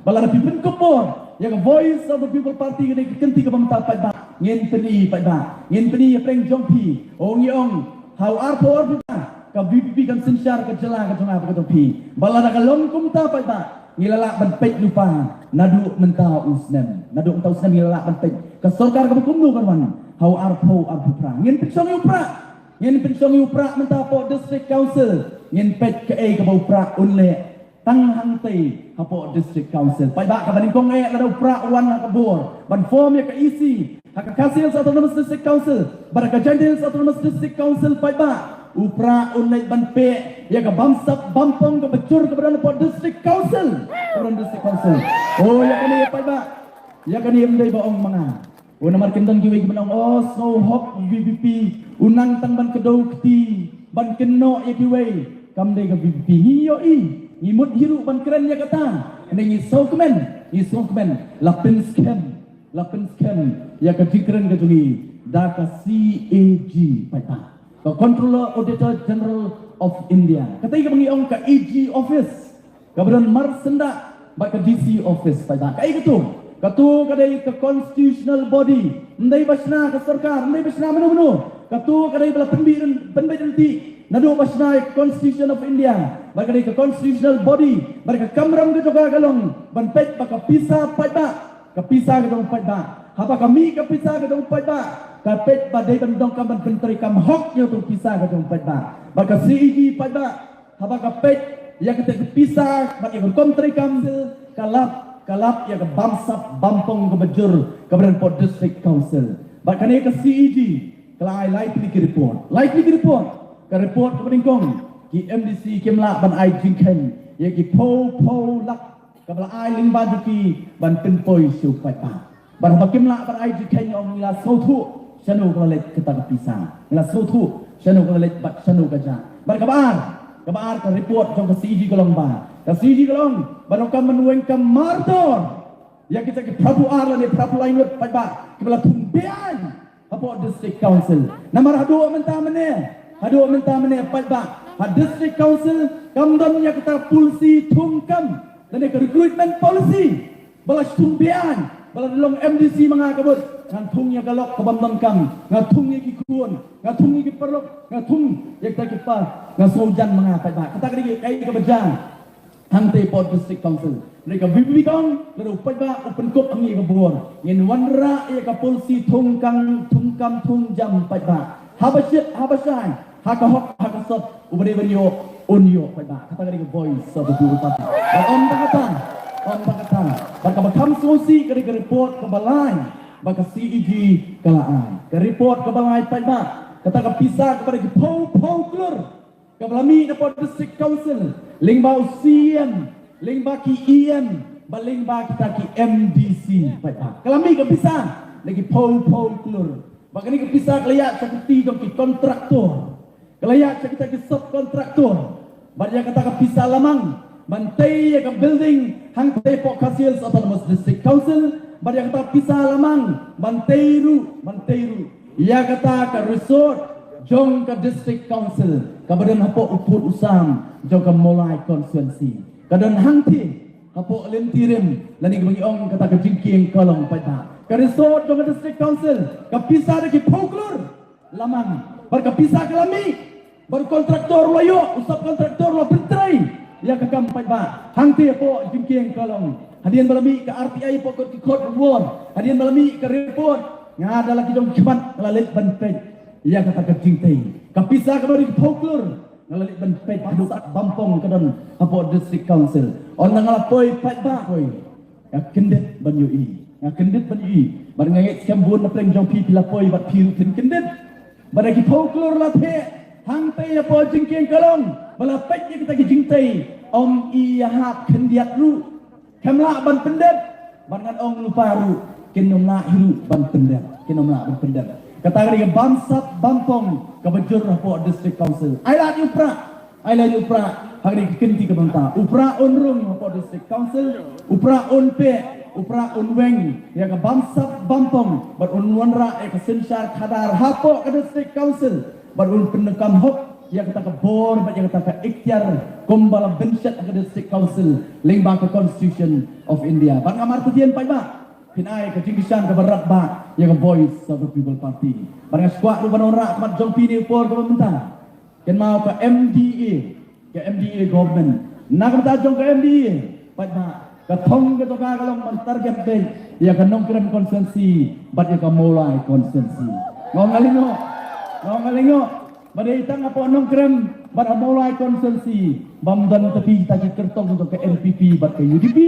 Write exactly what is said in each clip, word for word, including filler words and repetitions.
Ba lada phi pynkup bor ïa ka Voice of the People Party, kane ka kynti kaba mynta paidbah, ngin pyni paidbah, ngin pyni ïa pyrshang jong phi. Ong ïa ong ha u arphew arphew phra ka VPP kan synshar ka jylla ka jong nga bad ka jong phi. Ba lada ka long kumta paidbah, ngi la lah ban peit lypa naduh mynta u snem. Naduh mynta u snem ngi la lah ban peit ka sorkar kaba kumno kan wan ha u arphew arphew phra. Ngin pynshong ïa u Prah, ngin pynshong ïa u Prah mynta hapoh District Council. Ngin peit kaei kaba u Prah un leh tang hangtei hapoh District Council. Paidbah, kaba nyngkong eh lada u Prah u wan ha ka bor ban form ïa ka EC ha ka Khasi Hills Autonomous District Council bad ha ka Jaintia Hills Autonomous District Council, paidbah, u Prah un leit ban peh ïa ka bamsap bampong kaba jur kaba don hapoh District Council. Kaba don District Council. Oh, ïa kane paidbah, ïa kane ym dei ba ong ma nga. Oh, namar kin don kiwei kiba ong, oh, sngewhok VPP, u nang tang ban kdew kti ban kynnoh ïa kiwei. Kam dei ka VPP. Ngi ïohi, ngi mut hi ruh ban kren ïa kata. Hynrei ngi sngewkmen, ngi sngewkmen, la pynskhem, la pynskhem ïa ka jingkren ka jong ngi da ka CAG, paidbah, ka Controller Auditor General of India. Kata kaba ngi ong ka AG office, kaba don marsyndah bad ka DC office, paidbah. Kaei kato? Kato ka dei ka constitutional body. Ym dei ba shna ka sorkar, ym dei ba shna mano mano. Kato ka dei ba la pynbeit, pynbeit ryntih naduh ba shna ïa ka Constitution of India. Bad ka dei ka constitutional body, bad ka kamram ka jong ka ka long ban peit ba ka pisa paidbah, ka pisa ka jong paidbah, haba ka mih ka pisa ka jong paidbah, ka peit ba dei ban donkam ban pyntreikam hok ïa uto u pisa ka jong paidbah. Bad ka CAG, paidbah, haba ka peit ïa kata ka pisa bad ïa ka rukom treikam, ka lap, ka lap ïa ka bamsap bampong kaba jur kaba don hapoh District Council. Bad kane ka CAG ka la ai lai tylli ki report, lai tylli ki report. Ka report kaba nyngkong, ki MDC kim lah ban ai jingkheiñ ïa ki phew phew lak kaba la ai lyngba jong ki ban pynpoi sha u paidbah. Bad haba kim lah ban ai jingkheiñ, ong ngi la sngewthuh shano ka la leit kata ka pisa, ngi la sngewthuh shano ka la leit bad shano ka jah. Bad kaba ar, kaba ar ka report jong ka CAG ka long ba, ka CAG ka long ba donkam ban weng kam mardor ïa kita ki phra phew ar lane phra phew lai ngut, paidbah, kiba la thung beaiñ hapoh District Council. Namar haduh mynta mynne, haduh mynta mynne, paidbah, ha District Council kam don ïa kata ka policy thung kam lane ka recruitment policy. Ba la shu thung beaiñ, ba la long MDC ma nga ka mut, ngan thung ïa ka lok ka bym donkam, nga thung ïa ki khun, nga thung ïa ki paralok, nga thung ïa kita ki pa, nga sngewjan ma nga, paidbah. Kata ka dei kaei kaba jia hangtei hapoh District Council. Hynrei ka VPP ka ong, lada u paidbah u pynkup ha ngi ïa ka bor, ngin wanrah ïa ka policy thung kam, thung kam thung jam, paidbah. Haba shit haba shai, ha ka hok ha ka sot, uba dei ban ïoh un ïoh, paidbah. Kata ka dei ka Voice of the People Party. Bad ym tang kata, ym tang kata, bad kaba kham sngewsih ka dei ka report kaba lai ba ka CAG ka la ai. Ka report kaba lai, paidbah, kata ka pisa kaba dei ki phew phew klur kaba la mih na hapoh District Council lyngba u CEM, lyngba ki EM, bad lyngba kita ki MDC, paidbah. Ka la mih ka pisa da ki phew phew klur. Bad kane ka pisa ka la ïaid sha ki kti jong ki kontraktor, ka la ïaid sha kita ki subkontraktor. Bad ïa kata ka pisa la mang ban tei ïa ka building hangtei hapoh Khasi Hills Autonomous District Council. Bad ïa kata ka pisa la mang ban tei ruh, ban tei ruh ïa kata ka resort jong ka District Council kaba don hapoh u pud u sam jong ka Mawlai constituency. Ka don hangtei hapoh Lynti Rim, lane kaba ngi ong kata ka Jingkieng Kalong, paidbah. Ka resort jong ka District Council, ka pisa da ki phew klur la mang. Bad ka pisa ka la mih, bad u kontraktor u la ïoh, u subkontraktor u la pyntrei ïa ka kam, paidbah, hangtei hapoh Jingkieng Kalong. Hadien ba la mih ka RTI hapoh kot ki kot ward, hadien ba la mih ka report, nga da la ki jong ki khmat nga la leit ban peit ïa kata ka jingtei. Ka pisa kaba dei ki phew klur nga la leit ban peit haduh bampong ka don hapoh District Council. Ynda nga la poi, paidbah, poi, nga kyndit ban ïohi, nga kyndit ban ïohi. Bad nga ngeit skhem bun na pdeng jong phi, phi la poi bad phi ruh phin kyndit. Bad da ki phew klur la theh hangtei hapoh Jingkieng Kalong, ba la peit ïa kita ki jingtei, ym i ïahap khyndiat ruh. Kem lah ban pyndep, bad ngan ong lypa ruh, kin ym lah hi ruh ban pyndep, kin ym lah ban pyndep. Kata ka dei ka bamsap bampong kaba jur hapoh District Council. Ai lad ïa u Prah, ai lad ïa u Prah ha kane ka kynti kaba mynta. U Prah un rung hapoh District Council, u Prah un peh, u Prah un weng ïa ka bamsap bampong, bad un wanrah ïa ka synshar khadar hapoh ka District Council, bad un pyndonkam hok ïa kata ka bor bad ïa kata ka ikhtiar kumba la pynshet ha ka District Council lyngba ka Constitution of India. Bad ngam artatien paidbah, phin ai ka jingkyrshan kaba radbah ïa ka Voice of the People Party. Bad nga sngewkwah ruh ban wanrah khmat jong phi ha kane ka por kaba mynta. Kynmaw ka M D A, ka M D A government. Na ka bynta jong ka M D A, paidbah, ka thong ka jong ka ka long ban target beit ïa ka Nongkrem constituency bad ïa ka Mawlai constituency. Nga ong nga lyngngoh, nga ong nga lyngngoh ba dei tang hapoh Nongkrem bad ha Mawlai constituency bym don, tapi kita ki kyrtong jong ka N P P bad ka U D P.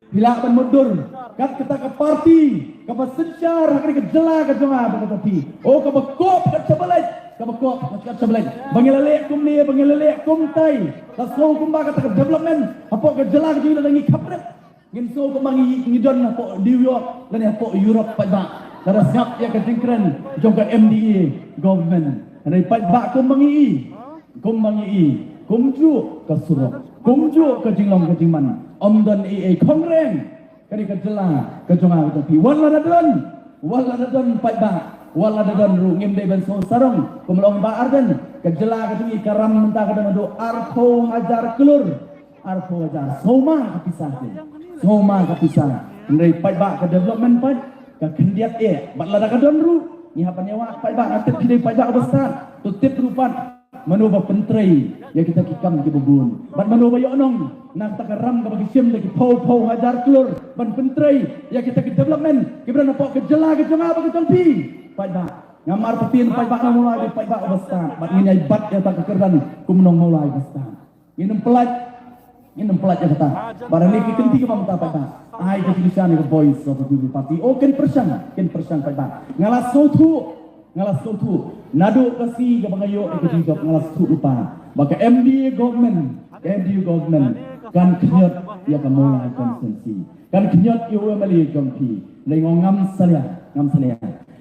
Phi lah ban mutdur kat kata ka party kaba synshar ha kane ka jylla ka jong nga bad ka jong phi. Oh, kaba kop kat sha ba leit, kaba kop kat sha ba leit. Ba ngi la leh kumne, ba ngi la leh kumtai. Ka sngew kumba kata ka development hapoh ka jylla ka jong ngi la dang ngi khapret. Ngin sngew kumba ngi, ngi don hapoh New York lane hapoh Europe paidbah. Lada sngap ïa ka jingkren jong ka M D A government. Hynrei paidbah, kumba ngi i, kumba ngi i, kumjuh ka surok, kumjuh ka jinglong ka jingman, ym don ei ei khongreng. Kane ka jylla ka jong nga ka jong phi. Wat la da don, wat la da don paidbah, wat la da don ruh, ngim dei ban sngew sarong. Kum long Bah Ardent, ka jylla ka jong ngi ka ram mynta ka dang haduh arphew hajar klur. Arphew hajar. Sngewma ka pisa te. Sngewma ka pisa. Hynrei paidbah, ka development pat ka khyndiat eh. Bad lada ka don ruh, ngi hap ban ïa wad paidbah. Nga tip phi dei paidbah ba stad. To tip ruh pat mano ba pyntrei ïa kita ki kam kiba bun, bad mano ba ïohnong na kata ka ram kaba ki shim da ki phew phew hajar klur ban pyntrei ïa kita ki development kiba don hapoh ka jylla ka jong nga bad ka jong phi. Paidbah, ngam artatien paidbah Nongmawlai, paidbah ba stad, bad ngin ïai bat ïa kata ka kyrdan kum Nongmawlai ba stad. Ngin ym pynlait, ngin ym pynlait ïa kata. Bad ha kane ka kynti kaba mynta paidbah, ai ka jingkyrshan ïa ka Voice of the People Party. Oh, kin pyrshang, kin pyrshang paidbah. Nga la sngewthuh, nga la sngewthuh. Naduh ka sngi kaba nga ïoh ïa ka jingjop, nga la sngewthuh lypa ba ka M D A government, ka M D A government kan khñiot ïa ka Mawlai constituency. Kan khñiot ïa u M L A jong phi. Hynrei nga ong ngam salia, ngam salia.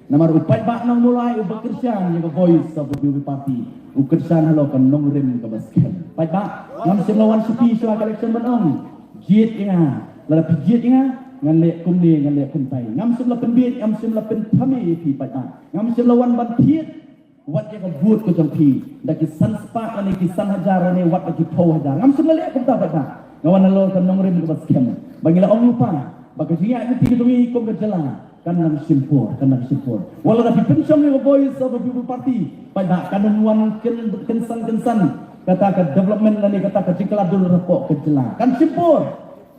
Namar u paidbah Nongmawlai uba kyrshan ïa ka Voice of the People Party, u kyrshan halor ka nongrim kaba skhem. Paidbah, ngam shym la wan sha phi sha ka election ban ong jied ïa nga. Lada phi jied ïa nga, ngan leh kumne, ngan leh kumtai. Ngam shym la pynbieit, ngam shym la pynthame ïa phi paidbah. Ngam shym la wan ban thied wat ïa ka vote ka jong phi da ki san spah lane ki san hajar lane wat da ki phew hajar. Ngam shym la leh kumta paidbah. Nga wan halor ka nongrim kaba skhem ba ngi la ong lypa ba ka jingïaid lynti ka jong ngi kum ka jylla kan nang shim por, kan nang shim por. Wat la da phi pynshong ïa ka Voice of the People Party paidbah, kan ym wan kyn, kynsan kynsan kata ka development lane kata ka jingkylla dur hapoh ka jylla. Kan shim por.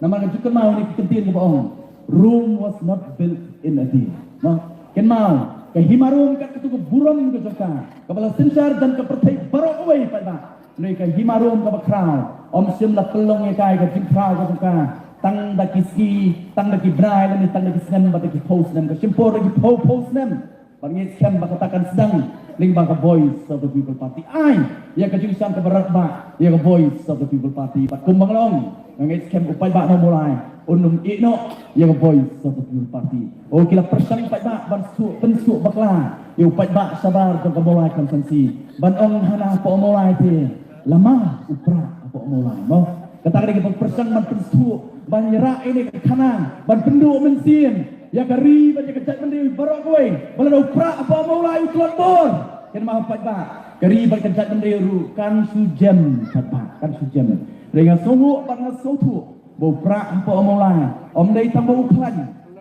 Namar nga ju kynmaw ïa kane ka kyntien kaba ong, Rome was not built in a day. Mo, kynmaw, ka hima Rome kat katu ka burom ka jong ka kaba la synshar jan ka pyrthei baroh kawei paidbah. Hynrei ka hima Rome kaba khraw ym shym la pynlong ïa ka, ïa ka jingkhraw ka jong ka tang da ki sngi, tang da ki bnai lane tang da ki snem bad da ki phew snem. Ka shim por da ki phew phew snem. Bad nga ngeit skhem ba kata kan sdang lyngba ka Voice of the People Party. Ai ïa ka jingkyrshan kaba radbah ïa ka Voice of the People Party. Bad kumba nga la ong, nga ngeit skhem u paidbah Nongmawlai un ym ïeh noh ïa ka Voice of the People Party. Oh, ki la pyrshang paidbah ban shu pynsuk bakla ïa u paidbah shabar jong ka Mawlai constituency ban ong hana hapoh Mawlai te la ma u Prah hapoh Mawlai, mo. Kata ka dei kaba pyrshang ban pynsuk, ban ïarap ïa kane ka khana ban pynduh mynsiem ïa ka ri bad ïa ka jaitbynriew baroh kawei ba lada u Prah hapoh Mawlai u tlot bor, kynmaw paidbah, ka ri bad ka jaitbynriew ruh kan shu jem paidbah, kan shu jem. Hynrei nga sngewthuh bad nga sngewthuh ba u Prah hapoh Mawlai ym dei tang ba u khlaiñ,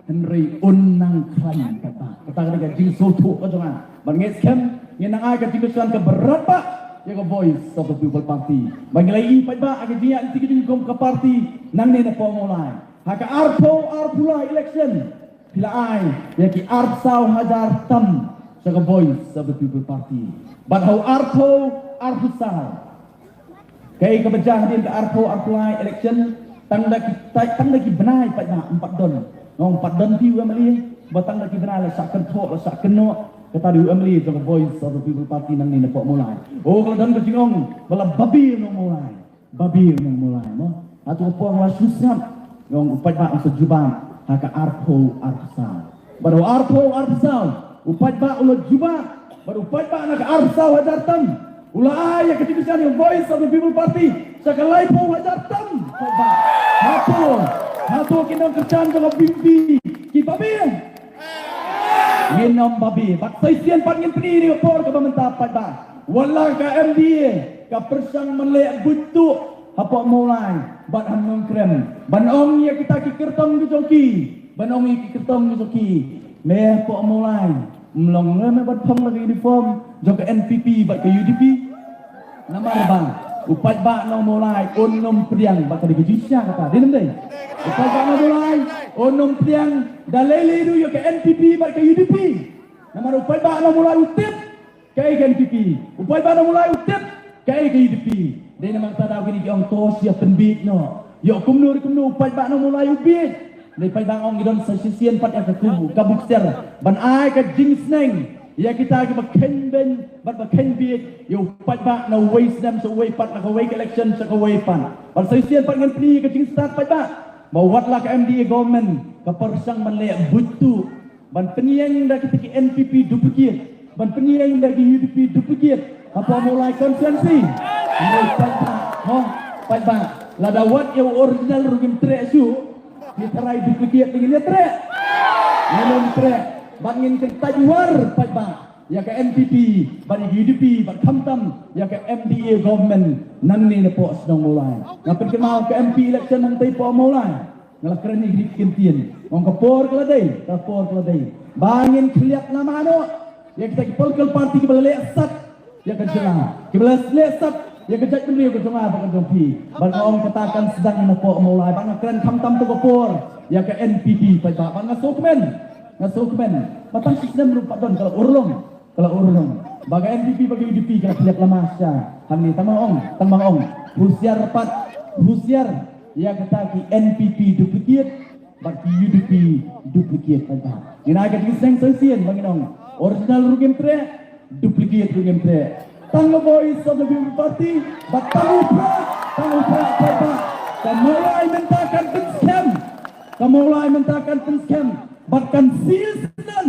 hynrei un nang khlaiñ paidbah. Kata ka dei ka jingsngewthuh ka jong nga. Bad nga ngeit skhem ngin nang ai ka jingkyrshan kaba radbah ïa ka Voice of the People Party. Bad ngi la ïohi paidbah ha ka jingïaid lynti ka jong ngi kum ka party nangne napoh Mawlai, ha ka arphew arphew lai election, phi la ai ïa ki arphew saw hajar tam sha ka Voice of the People Party. Bad ha u arphew arphew saw, kaei kaba jia hadien ka arphew arphew lai election, tang da ki, tang da ki bnai paidbah ym pat don. Nga ong ym pat don phi u M L A ba tang da ki bnai la shah kynthoh, la shah kynnoh. Kata dei u M L A jong ka Voice of the People Party nangne napoh Mawlai. Oh, ka la don ka jingong ba la babe u Nongmawlai. Babe u Nongmawlai, mo. Hato ka por nga la shu sngap, nga ong u paidbah un sa jubab ha ka arphew arphew saw. Bad ha u arphew arphew saw u paidbah u la jubab. Bad u paidbah na ka arphew saw hajar tam u la ai ïa ka jingkyrshan ïa ka Voice of the People Party sha ka laiphew hajar tam, paidbah. Hato, hato ki nongkyrshan jong ka V P P ki babe? Ngin ym babe. Bad sa shisien pat ngin pyni ha kane ka por kaba mynta, paidbah. Wat la ka M D A ka pyrshang ban leh buit tuh hapoh Mawlai bad ha Nongkrem ban ong ïa kita ki kyrtong ki jong ki, ban ong ïa ki kyrtong ki jong ki. Me hapoh Mawlai, ym long ne me ban phong la ka uniform jong ka N P P bad ka U D P? Namar ba u paidbah nong Mawlai un ym pdiang bad ka dei ka jingshisha kata, dei ne ym dei? U paidbah nong Mawlai un ym pdiang da lei lei ruh ïa ka N P P bad ka U D P. Namar u paidbah nong Mawlai u tip kaei ka N P P, u paidbah nong Mawlai u tip kaei ka U D P. Dei namar kata daw kine ki ong to sha pynbiej noh. Ïoh kumno re kumno u paidbah nong Mawlai u biej. Dei paidbah ong ngi don sa shisien pat ïa ka kubu ka bukser ban ai ka jingsneng ïa kita kiba kheiñ beiñ bad ba kheiñ biej ïa u paidbah na uwei snem sha uwei pat, na kawei ka election sha kawei pat. Bad sa shisien pat ngan pyni ïa ka jingstad paidbah ba wat la ka M D A government ka pyrshang ban leh buit tuh ban pynïeng da kita ki N P P duplicate, ban pynïeng da ki U D P duplicate hapoh Mawlai constituency. Hynrei paidbah, hooid paidbah, lada wat ïa u original ruh ngim treh shuh, ki tharai duplicate ngin ïa treh? Ngin ym treh. Bad ngin kyntait war paidbah ïa ka N P P bad ïa ka U D P bad khamtam ïa ka M D A government nangne napoh shnong Mawlai. Nga pynkynmaw ka M P election hangtei hapoh Mawlai. Nga la kren ïa ki kyntien. Ong ka por ka la dei, ka por ka la dei ba ngin khylliap lama noh ïa kita ki political party kiba la leh sat ïa ka jylla, kiba la leh sat ïa ka jaitbynriew ka jong nga bad ka jong phi. Bad nga ong kata kan sdang napoh Mawlai. Bad nga kren khamtam to ka por ïa ka N P P paidbah. Bad nga sngewkmen, nga sngewkmen ba tang shi snem ruh pat don ka la urlong. Ka la urlong ba ka N P P bad ka U D P ka la khylliap lama sha hangne. Tang ba nga ong, tang ba nga ong, husiar pat, husiar ïa kata ki N P P duplicate bad ki U D P duplicate paidbah. Ngin ai ka jingsneng sa shisien ba ngin ong original ruh ngim treh, duplicate ruh ngim treh. Tang ka Voice of the People Party bad tang u Prah, tang u Prah paidbah. Ka Mawlai mynta kan pynskhem, ka Mawlai mynta kan pynskhem bad kan seal snem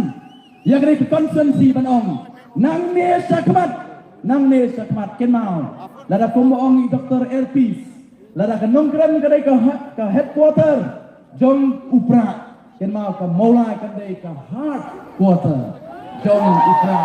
ïa kane ka constituency ban ong nangne shakhmat, nangne shakhmat. Kynmaw lada kumba ong i Doctor Airpeace, lada ka Nongkrem ka dei ka ha-, ka headquarter jong u Prah, kynmaw ka Mawlai ka dei ka heart quarter jong u Prah,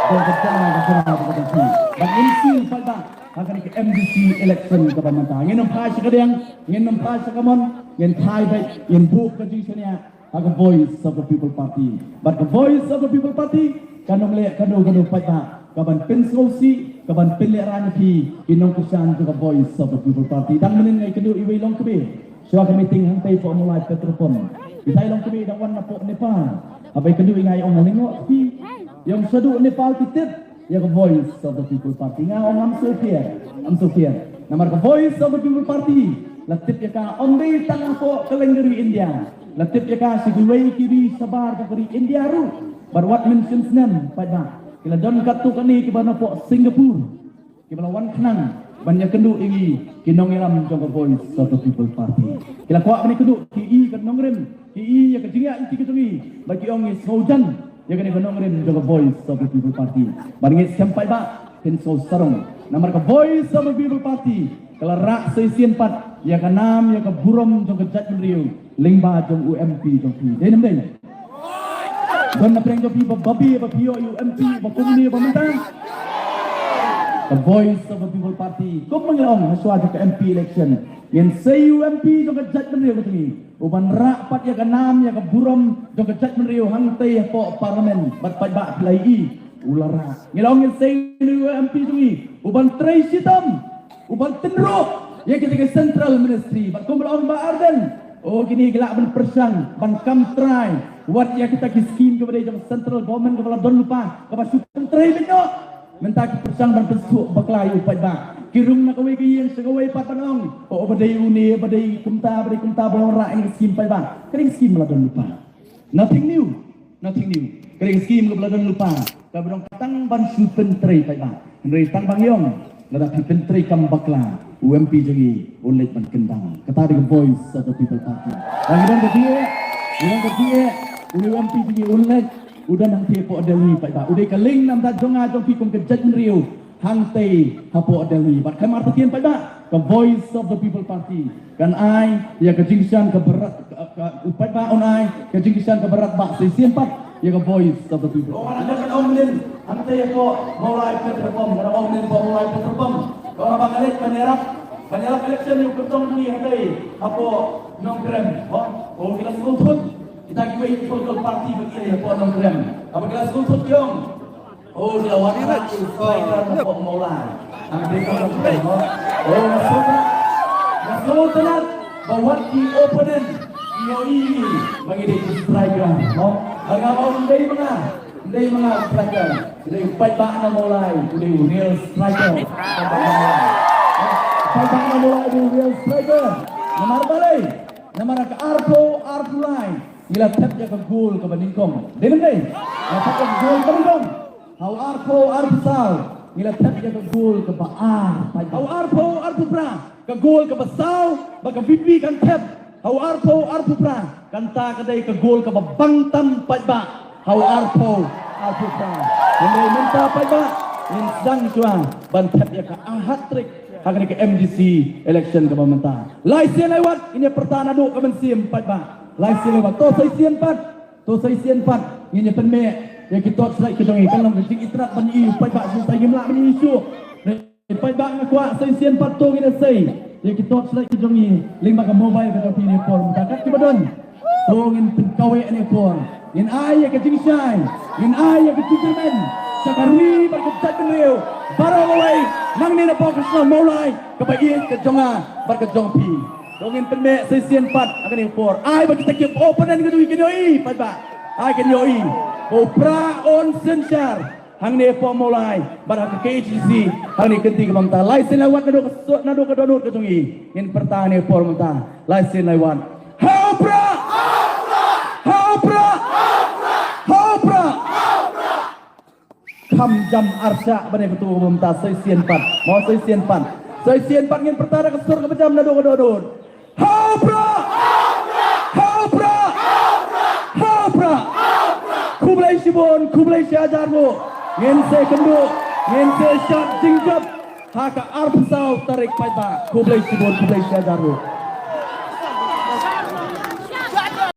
jong ka jylla, ka jylla, ka jylla. Bad ngin seal paidbah ha kane ka M D C election kaba mynta. Ngin ym phai sha ka diang, ngin ym phai sha ka mon, ngin phai beit, ngin buh ka jingshaniah ha ka Voice of the People Party. Bad ka Voice of the People Party kan ym leh kano kano paidbah kaban pynsngewsih, kaban pynlehraiñ ïa phi ki nongkyrshan jong ka Voice of the People Party. Dang mynnin nga ïakynduh iwei i longkmie shuwa ka meeting hangtei hapoh Mawlai petrol pump. Itai i longkmie i dang wan napoh Nepal. Haba ïakynduh ïa nga i ong, nga lyngngoh ïa phi. I ong shaduh Nepal ki tip ïa ka Voice of the People Party. Nga ong ngam sngewpher, ngam sngewpher. Namar ka Voice of the People Party la tip ïa ka ym dei tang hapoh kylleng ka ri India, la tip ïa ka sha kiwei ki ri shabar ka ri India ruh. Bad wat mynshem snem paidbah, ki la don katto katne kiba napoh Singapore kiba la wan khnang ban ïakynduh ïa ngi ki nongïalam jong ka Voice of the People Party. Ki la kwah ban ïakynduh, ki i ka nongrim, ki i ïa ka jingïaid lynti ka jong ngi, bad ki ong ngi sngewjan ïa kane ka nongrim jong ka Voice of the People Party. Bad ngi skhem paidbah phin sngewsarong, namar ka Voice of the People Party ka la rah sa shisien pat ïa ka nam ïa ka burom jong ka jaitbynriew lyngba jong u M P jong phi. Dei ne ym dei? Don na pdeng jong phi ba babe ba phi ïoh ïa u M P ba kumne ba mynta? Ka Voice of the People Party, kumba ngi la ong ha shuwa jong ka M P election, ngin sei ïa u M P jong ka jaitbynriew ka jong ngi uban rah pat ïa ka nam ïa ka burom jong ka jaitbynriew hangtei hapoh Parliament. Bad paidbah phi la ïohi u la rah. Ngi la ong ngin sei ïa u M P jong ngi uban trei shitom, uban tynruh ïa kita ki Central Ministry. Bad kumba la ong Bah Ardent, o kine ki lah ban pyrshang ban kam trai wat ïa kita ki skim kiba dei jong Central Government kaba la don lypa kaba shu pyntrei beit noh. Mynta ki pyrshang ban pynsuk bakla ïa u paidbah. Ki rung na kawei ka ïing sha kawei pat ban ong, o ba dei une, ba dei kumta, ba dei kumta, ba la rah ïa ka skim paidbah. Ka dei ka skim ba la don lypa. Nothing new. Nothing new. Ka dei ka skim kaba la don lypa kaba dang tang ban shu pyntrei paidbah. Hynrei tang ba ngi ong lada phi pyntrei kam bakla, u M P jong ngi un leit ban kyndang. Kata dei ka Voice of the People Party. Ba ngi don ka jingeh, ngi don ka jingeh, une u M P jong ngi un leit, u don hangtei hapoh Delhi paidbah. U dei ka lieng namar jong nga jong phi kum ka jaitbynriew hangtei hapoh Delhi. Bad khlem artatien paidbah, ka Voice of the People Party kan ai ïa ka jingkyrshan kaba rat, ka, ka, u paidbah un ai ka jingkyrshan kaba rat bha sa shisien pat ïa ka voice of the people. Ko nga dang ong mynnin hangtei hapoh Mawlai Petrol Pump, nga dang ong mynnin hapoh Mawlai Petrol Pump. Ko nga ba nga leit ban ïarap, ban ïarap election ïa u kyrtong jong ngi hangtei hapoh Nongkrem. Ho, oh, ki la sngewthut. Kita kiwei ki political party ba ki leit hapoh Nongkrem. Haba ki la sngewthut ki ong, oh, ki la wan ïarap ïa u striker hapoh Mawlai. Hangtei ka Nongkrem, ho. Oh, nga sngewtynnat. Nga sngewtynnat ba wat ki opponent ki ïohi ba ngi dei ki striker, ho. Ba nga ong ym dei ma nga, ym dei ma nga u striker. Dei u paidbah na Mawlai u dei u real striker. Paidbah na Mawlai u dei u real striker. Namar balei? Namar ka arphew arphew lai ngi la thep ïa ka gol kaba nyngkong. Dei ne ym dei? Ngi la thep ïa ka gol kaba nyngkong. Ha u arphew arphew saw ngi la thep ïa ka gol kaba ar. Ha u arphew arphew phra ka gol kaba saw ba ka VPP kan thep. Ha u arphew arphew phra kata ka dei ka gol kaba bang tam paidbah. Ha u arphew arphew phra. Hynrei mynta paidbah ngin sdang shuwa ban thep ïa ka hat-trick ha kane ka MDC election kaba mynta. Lai sien lai wat ngin ïa pyrta naduh ka mynsiem paidbah. Lai sien lai wat, to sa shisien pat. To sa shisien pat ngin ïa pynmih ïa ki torchlight ki jong ngi, kan long ka jingitynnad ban ïohi paidbah shisha, ngim lah ban ïohi shuh. Paidbah, nga kwah sa shisien pat to ngin ïa sei ïa ki torchlight ki jong ngi lyngba ka mobile ka jong phi ne por mynta kat kiba don. To ngin pynkaweh ne por, ngin ai ïa ka jingshai, ngin ai ïa ka jingkyrmen sha ka ri bad ka jaitbynriew baroh kawei, nangne napoh ka shnong Mawlai kaba ïeit ka jong nga bad ka jong phi. To ngin pynmih sa shisien pat ha kane ka por. Ai ba kita ki opponent ka jong ngi kin ïohi paidbah. Ai kin ïohi. Ko Prah un synshar hangne hapoh Mawlai bad ha ka KHADC hangne ka kynti kaba mynta. Lai sien lai wat naduh ka sot, naduh ka dohnud ka jong ngi ngin pyrta hangne hapoh mynta. Lai sien lai wat. Ha u Prah! Ha u Prah! Ha u Prah! Kham jam arshah ban ïa katu kaba mynta, sa shisien pat. Mo, sa shisien pat. Sa shisien pat ngin pyrta da ka sur kaba jam naduh ka dohnud. Ha u Prah! Ha u Prah! Ha u Prah! Khublei shibun, khublei shihajar nguh. Ngin sa ïakynduh, ngin sa ïashad jingjop ha ka arphew saw tarik paidbah. Khublei shibun, khublei shihajar nguh.